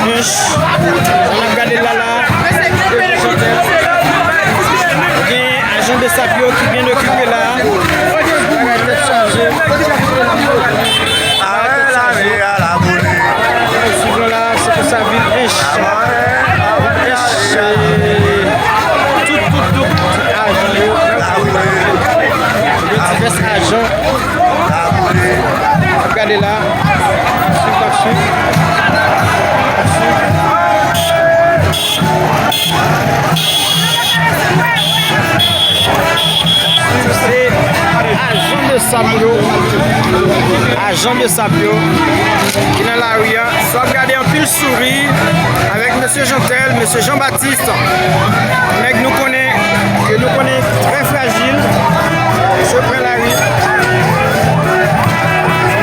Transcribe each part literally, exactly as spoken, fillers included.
Ann ap gade la la. Gen ajan de sap yo ki byen okipe la. Bagay tèt chaje. Bagay tèt chaje. Suivan la, se konsa vil ench. Ench, tout, tout, tout ajan yo. Divès ajan. Gade la. Swiv, ap swiv. Se ajan de sap yo. Ajan de sap yo ki nan lari a. Sa w ap gade anpil souri avèk mesye Jeantel, mesye Jean Baptiste. Nèg nou konnen ke nou konnen trè frajil. Mesye pran lari.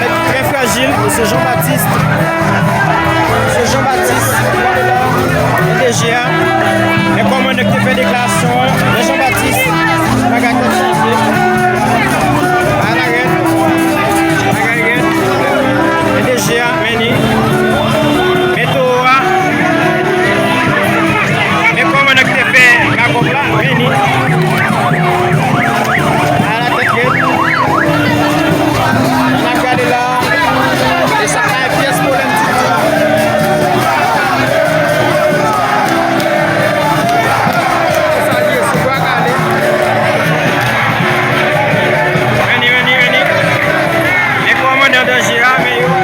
Nèg trè frajil, mesye Jean Baptiste. Mesye Jean Baptiste, gade la, D G a. Men kòman nèg te fè deklarasyon an, men Jean Baptiste, bagay tèt chaje. Bagay la rèd, bagay rèd. D G a, men ni. Men towo a. Men kòman nèg te fè makòp la, men ni. Ala tèt rèd. Ann ap gade la. E sa pa yon pyès pwoblèm ditou. Sa l ye, sou bwa kale. Men ni, men ni, men ni. Men kòmandan danje a, men yo.